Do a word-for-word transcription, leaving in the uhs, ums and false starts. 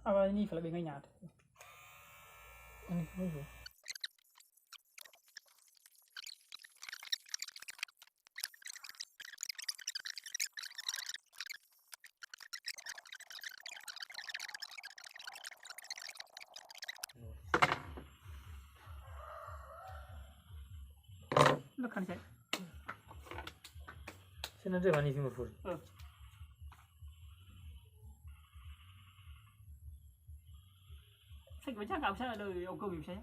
Awa ini kalau bengai nyat. Ini, ini. Lo kan saya. Sina dre wani fi murfuri. Eh. Saya baca nggak usah ada ogo misalnya.